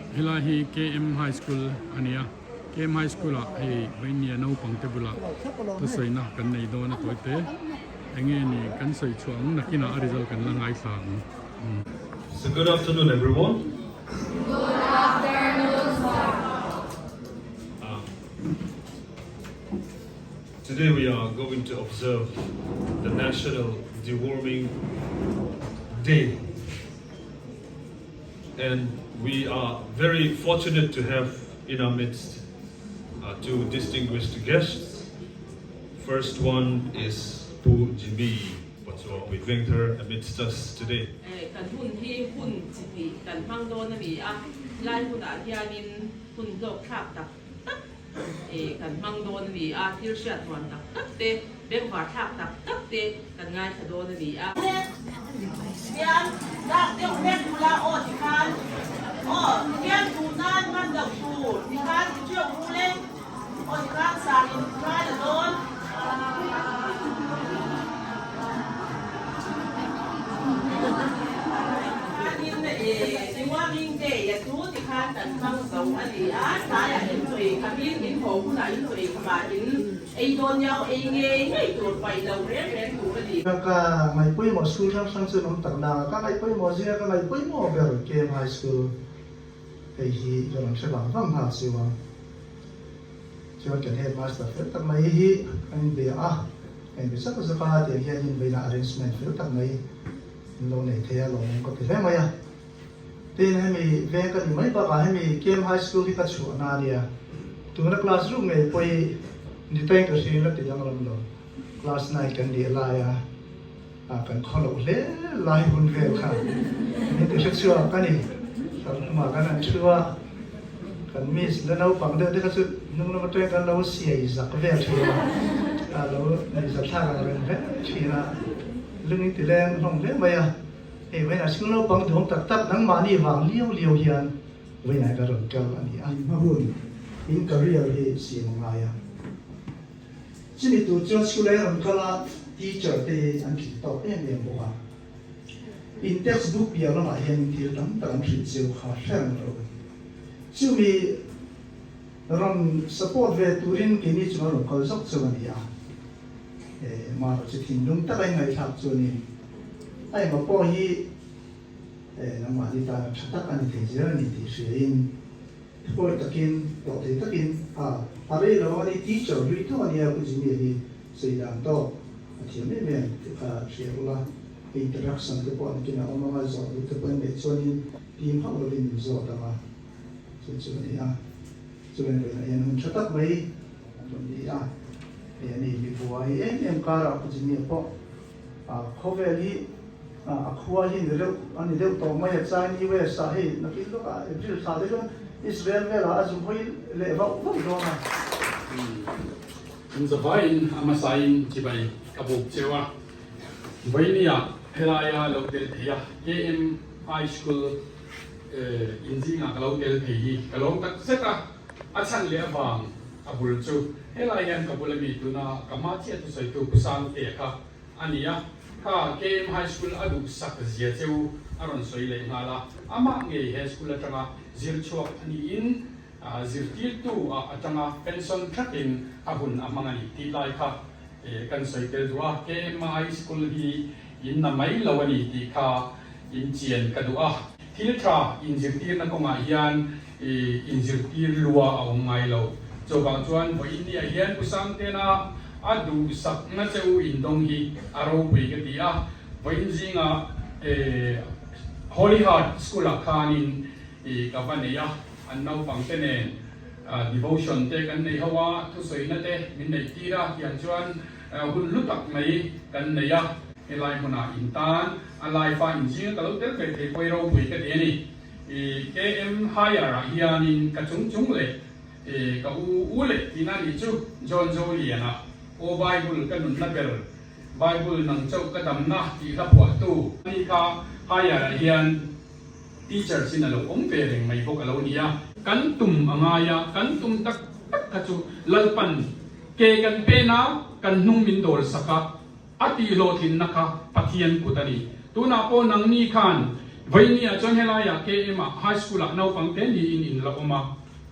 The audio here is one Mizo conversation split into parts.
Helai hi KM High School a ni a, KM High School ah hei Vainia naupang te bulah thusawina kan nei dawn a tawi te. Enge ni kan sawi chhuah ang nakinah a result kan la ngaithla ang. So good afternoon everyone. Good afternoon sir. Today we are going to observe the National Deworming Day. And we are very fortunate to have in our midst uh, two distinguished guests. First one is Pu Jimmy Pachuau Vengthar amidst us today. Kan hun hi hun chi hnih kan hmang dawn a ni a, lai hunah hianin hun hlawk thlak tak tak kan hmang dawn a ni a, thil hriat nuam tak tak te, bengvar thlak tak tak te kan ngaithla dawn a ni a. Hian dak deuh hlek bula aw ti khan aw hian duh nan man loh tur ti khan ti teuh rul e aw ti khan sar in try la dawn. Khanin e Warming Day a chu ti khan kan hmang zo a ni a, tlaiah in chaw ei khamin in haw hunah in chaw ei khamah in ei dawn nia aw ei ngei ngei tur paih lo reng reng tur a ni. Ka ngaihpawimawh school hrang hrang chu an awm tak nang a, ka ngaihpawimawh zinga ka ngaihpawimawh ber KM High School hei hi ka rawn hre vang vang nghal chiu a. Chuan kan headmaster fel tak mai hi an inbe a, ka inbe zak zak a, tiang hian inbeina arrangement fel tak mai an lo nei thei a, lawmawm ka ti hle mai a. Tin, hemi veng ka ni mai bakah hemi KM High School hi ka chhuahna a nia, tuna class room ngei pawh hi Niteng ka hriin la ti danglam lo, class nine kan nih laia kan khaw loh hle lai hun vel kha min ti hre chhuak a ni. Hlauhawmah kan han thu a, kan miss la naupang deuh te kha chu hnung lam atangin kan lo siai zak vel thin a, a lo nuihzathlak ang reng hle thin a, lungin ti leng hlawm hle mai a. Hei vawiinah school naupang duhawm tak tak nangmahni vang liau liau hian vawiinah ka rawn kal a ni a. In hma hun, in career hi siam a ngai a. Chumi tur chuan school a rawn kal a, teacher te hi an tling tawk em em bawk a. In textbook piah lamah hian thil tam tak an hrilh cheu kha hre reng rawh u. Chumi rawn support ve turin keini chu an rawn kal zawk cheu a ni a. Mahro chu thinlung taka in ngaihthlak chuanin a engmaw pawh hi nangmahni tana tha tak a ni thei zel a ni tih hriain Thuawi takin, tawh thei takin a a rei lo a ni, teacher hlui tho a nia Pu Jimmy hi sawi dan tawk a thiam em em tih kha hria ula, interaction te pawh nakin a awm anga zawh duh te pawh in neih chuanin tim hauh lovin min zawt ang a, chu chu a ni a, chuan vawiinah hian hun tha tak mai an rawn ni a, hei a ni mi buai em em karah Pu Jimmy pawh Khawvel hi a khua hi ni reuh a ni deuh tawh mai a, China US ah hei nakin lawkah April thla te chuan Israel velah a zu hawi leh vauh vauh dawn a. Kan zavaiin a hmasain chibai ka buk cheu a, Vainia helaia lo tel thei a, KM High School in zingah ka lo tel thei hi ka lawm tak zet a, a chhan leh avang a bul chu helai hian ka bula mi tuna ka hma chiah thusawitu Pu Sangtea kha a ni a, kha KM High School a duhsak zia cheu a rawn sawi leh nghal a, amah ngei he school atanga zir chhuak a niin zirtirtu ah atanga pension thlakin a hun a hmang a ni tih lai kha kan sawi tel duh a, KM High School hi in na mai lo a ni tih kha in chian ka duh a, thil tha inzirtirna kawngah hian inzirtir lua a awm ngai lo. Chuvang chuan vawiin ni ah hian Pu Sangtena a duhsakna che u indawng hi a ropui ka ti a, vawiin zinga Holy Heart School ah khanin ka va nei a, an naupang te nen devotion te kan nei ho a, thusawina te min neih tir a, tiang chuan hun hlu tak mai kan nei a, helai hmunah in tan a life a inzinga ka lo tel ve thei pawh hi ropui ka ti a ni. I KM Higher ah hianin ka chung chung leh i ka u u leh tihna nih chu John Zoliana aw Bible ka nunna ber Bible nang chauh ka damna tih hla phuahtu ani kha Higher ah hian teacher sin a lo awm ve reng mai bawk a lo ni a. Kan tum a ngai a, kan tum tak tak kha chu Lalpan ke kan pen a, kan hnung min dawl sak a, A tih hlawhtlinna kha Pathian kut a ni. Tunah pawh nangni khan Vawinia chuan helaiah KM ah High School ah naupang te niin in la awm a,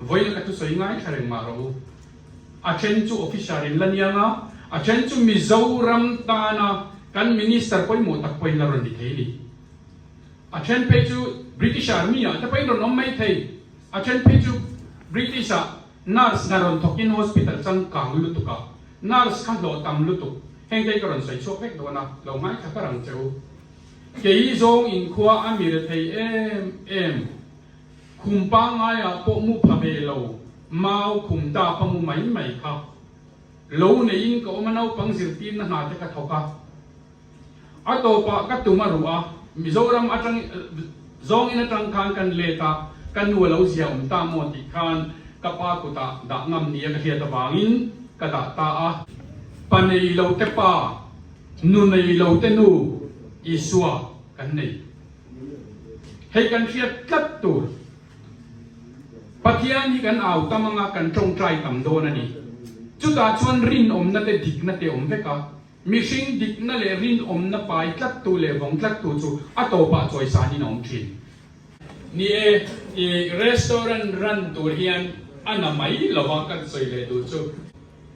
vawiin ka thusawi ngaithla reng mah rawh u. A then chu officer in la niang a, a then chu Mizoram tana kan Minister pawimawh tak pawhin la rawn ni thei ni. A then phei chu British Army ah te pawhin rawn awm mai thei, a then phei chu British ah nurse hna rawn thawkin hospital changkang lutuk a, nurse kha hlawh tam lutuk, heng te hi ka rawn sawi chhuak vek dawn a, lo ngaithla kar ang che u. Kei zawng inkhua a mi rethei em em. Khum pangaiah pawh mu pha ve lo, mau khum dap a mu mai mai kha. Lo neiin ka awm a naupang zirtirna hna te ka thawk a. A tawpah ka tum a ruh a, Mizoram atang zawngin atang khan kan let a, ka nu a lo zia awm ta maw tih khan ka pa kutah dah ngam nia ka hriat avangin ka dah ta a. Pa nei lo te pa, nu nei lo te nu Isua kan nei. Hei kan hriat tlat tur. Pathian hi kan au tam anga kan tawngtai tam dawn a ni. Chutah chuan rinawmna te dikna te awm vek a. Mihring dikna leh rinawmna pai tlattu leh vawng tlattu chu a tawpah chawisanin a awm thin. Ni e, i restaurant run tur hian a na mai lova kan sawi leh duh chu.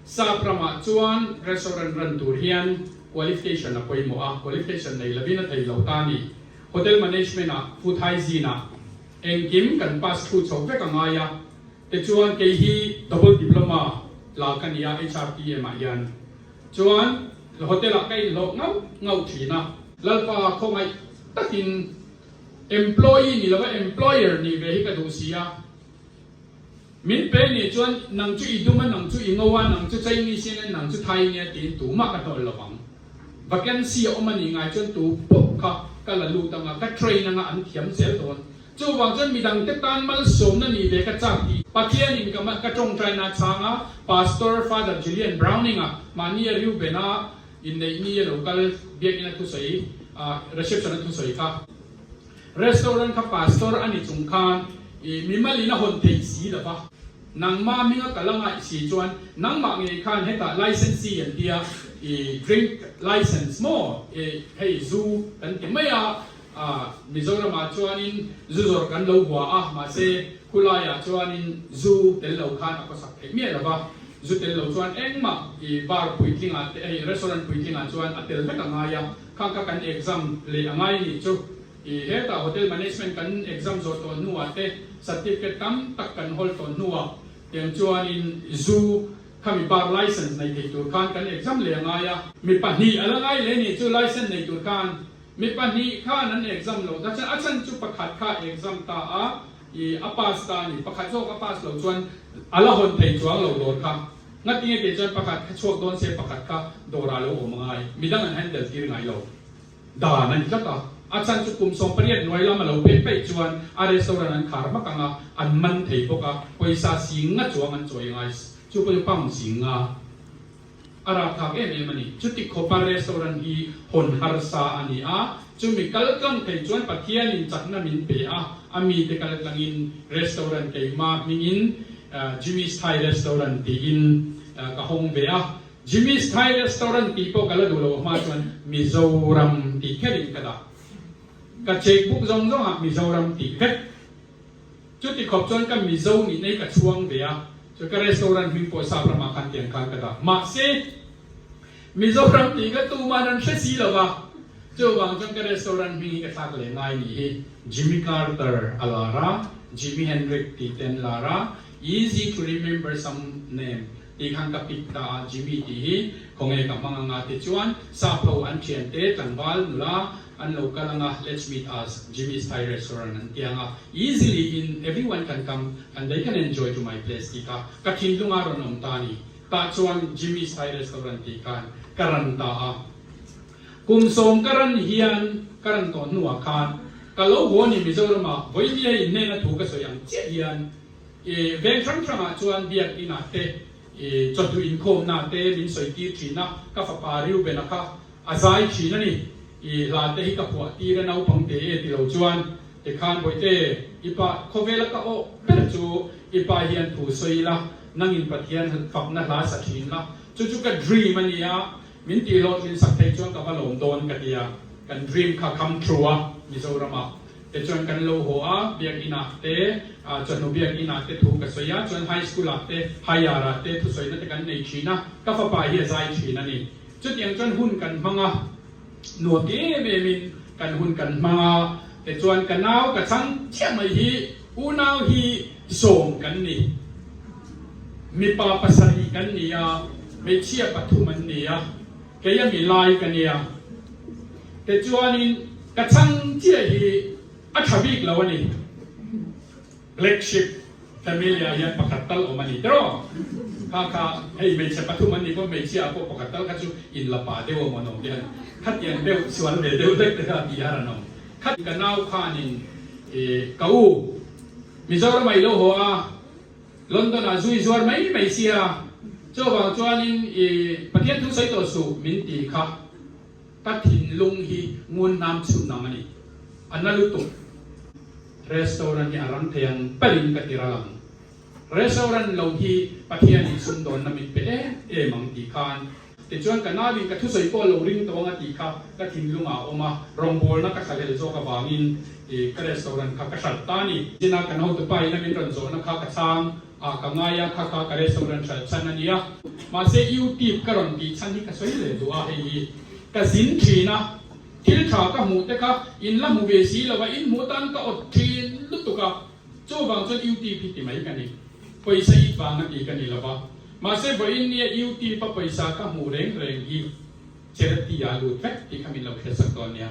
Sap ramah chuan restaurant run tur hian qualification a pawimawh a, qualification nei lovin a thei lo ta a ni. Hotel management ah, food hygiene ah engkim kan pass through chho vek a ngai a, tichuan kei hi double diploma la ka ni a HRTM ah hian chuan hotel ah ka inhlawh ngauh ngauh thin a. Lalpa khawngaih takin employee ni lova employer nih ve hi ka duh si a. Min pe nih chuan nang chu i dum a, nang chu i ngo a, nang chu Chinese in a, nang chu Thai in a tiin tumah ka hnawlh lo ang. Vacancy a awm a nih ngai chuan tu pawh kha ka la lut anga, ka train anga an thiam zel dawn. Chuvang chuan midangte tan malsawmna nih ve ka chak tih Pathianin ka ka tawngtaina a chhang a, Pastor Father Julian Browning-a mahni a Reuben-a inneih ni a lo kal biakina thusawi, reception a thusawi kha. Restaurant kha pastor a ni chung khan i mimal in a hawn thei si lo va, nangmah hminga kal a ngaih si chuan nangmah ngei khan hetah licensee an tia i drink license maw i hei zu kan ti mai a, Mizoramah chuanin zu zawrh kan lo hua a, mahse khulaiah chuanin zu tel lo khan a khawsak theih miah lo va, zu tel lo chuan engmah i bar puitlingah te hei restaurant puitlingah chuan a tel vek a ngai a. Khang kha kan exam leh a ngai nih chu. I hetah hotel management kan exam zawh tawh hnuah te certificate tam tak kan hawl tawh hnuah tiang chuanin zu khami bar license nei thei tur khan kan exam leh a ngai a. Mi pahnih a la ngai leh nih chu license nei tur khan mi pahnih khan an exam lo ta chuan a chhan chu pakhat kha exam ta a i a pass ta a ni pakhat zawk a pass lo chuan a la hawn thei chuang lo dawr kha. Ngatinge tih chuan pakhat kha chhuak dawn se pakhat kha dawrah lo awm angai, midang an handle tir ngai lo. Dan a ni tlat a, a chhan chu kum 18 hnuai lam a lo pek peih chuan a restaurant an khar hmak ang a, an man thei bawk a, pawisa singa chuang an chawi angai, chu pawh chu pound singa a rapthlak em em a ni. Chuti khawpa restaurant hi hawn harsa a ni a, chumi kal tlang thei chuan Pathianin chakna min pe a, a mite kal tlangin restaurant keimah hmingin Jimmy's Thai Restaurant tiin ka hawng ve a, Jimmy's Thai Restaurant tih pawh ka la duh lo hma chuan Mizoram tih kherin ka dah. Ka checkbook zawng zawngah Mizoram tih vek. Chuti khawp chuan ka Mizo nihna hi ka chhuang ve a, chu ka restaurant hming pawh sap ramah khan tiang khan ka dah. Mahse, Mizoram tih kha tuman an hre si lo va, chuvang chuan ka restaurant hming hi ka thlak leh ngai nih hi Jimmy Carter a lar a, Jimi Hendrix tih te an lar a, easy to remember some name tih khan ka pick ta a, Jimmy tih hi khawnge ka hmang anga tichuan sap ho an thiante tlangval nula an lo kal anga let's meet us Jimmy's Thai restaurant an ti anga easily in everyone can come and they can enjoy to my place tih kha ka thinlunga rawn awm ta a ni. Tah chuan Jimmy's Thai Restaurant tih khan ka ran ta a. Kum sawm ka ran hian ka ran tawh hnuah khan ka lo haw ni Mizoramah vawinia innena thu ka sawi ang chiah hian i veng hrang hrangah chuan biak inah te i chawhnu inkhawmna te min sawi tir thin a, ka fapa Reuben-a kha a zai thin a ni. I hla te hi ka phuah tir a naupang te e ti lo chuan tikhan Bawihte i pa khawvela ka awh ber chu i pa hian thu sawi la, nangin Pathian fakna hla sa thin la, chu chu ka dream a nia, min tih hlawhtlin sak theih chuan ka va lawm dawn ka tia, kan dream kha come true a Mizoramah. Tichuan kan lo haw a, biakinn ah te, chawhnu biakinn ah te thu ka sawi a, chuan high school ah te, higher ah te thusawina te kan nei thin a, ka fapa hi a zai thin a ni. Chutiang chuan hun kan hmang a, nuam ti em em in kan hun kan hmang a, tichuan ka nau ka chhang chiah mai hi unau hi sawm kan ni. Mipa pasarih kan ni a, hmeichhia pathum an ni a. Kei a mi lai ka nia. Tichuanin ka chhang chiah hi a tha bik lo a ni. Black sheep family ah hian pakhat tal awm a ni tiraw? Kha kha hei hmeichhe pathum an nih pawh hmeichhia ah pawh pakhat tal kha chu in la pa deuh a maw an awm hian khatiang deuh sual ve deuh hlek te kha tih har an awm. Kha ka nau khanin ka u Mizoram ah i lo haw a. London ah zui zuar mai mai sia, chuvang chuanin i Pathian thu sawi tawh suh min ti kha ka thinlung hi ngun nam chhun ang a ni. A na lutuk. Restaurant hi a rang thei ang perin ka ti ral ang. Restaurant lo hi Pathian in sumdawnna min pe em em ang ti khan Tichuan ka nauin ka thusawi pawh lo ring tawh ang a tih kha ka thinlungah a awm a, rawngbawlna ka thlahlel zawk avangin i ka restaurant kha ka hralh ta a ni. China kan hotupa in a min rawn zawhna kha ka chhang a, ka ngai a, kha kha ka restaurant hralh chhan a nia. Mahse YouTube ka rawn tih chhan hi ka sawi leh duh a, hei hi ka zin thin a, thil tha ka hmuh te kha in la hmu ve si lo va, in hmuh tan ka awt thin lutuk a, chuvang chuan YouTube hi ti mai ka ni. Pawisa it vang a ti ka ni lo va. Mahse vawiin nia YouTube a pawisa ka hmuh reng reng hi charity ah lut vek tih kha min lo hriatsak dawn nia.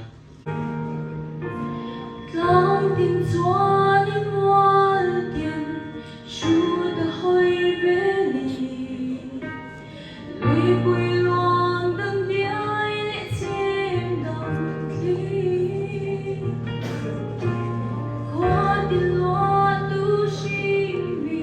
Tlang tin chuan i mual tin hrut a hawi velin Luipui luang dang diai leh chim dang thli Khua ti lua tu hring mi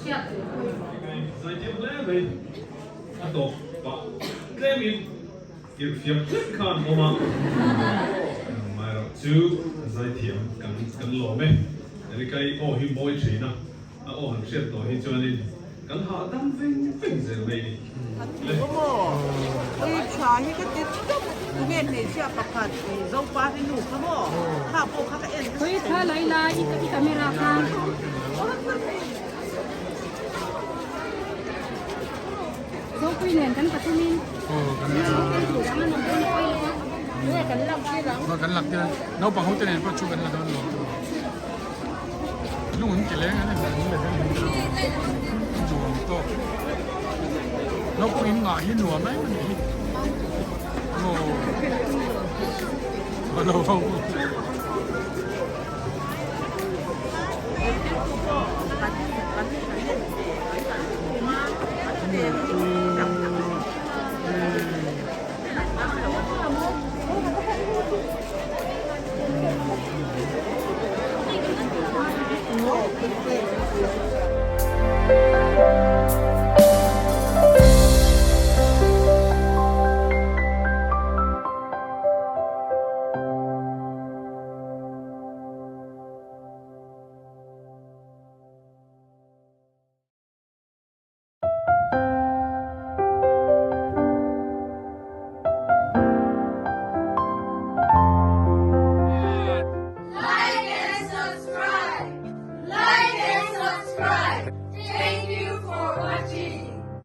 Hriat tur pawimawh. Zaithiam hle mai a tawp pah tlemin irhfiak hlek khan awm a, amaherawh chu zaithiam kan kan lawm e. Erica-i aw hi mawi thin a, a aw han hriat tawh hi chuanin kan hahdam veng veng zel mai ni. Le. Ui tha hi ka ti tawp tunge hmeichhia pakhat Zopa hi nu kha maw kha pawh kha ka en Ui tha lai lai i camera khan. Zopui nen kan pathumin kan lak tir naupang ho te nen pawh chu kan la dawn lo lung an ti leng ani nuam tawk naupang in ngah hi nuam em ani hi aw.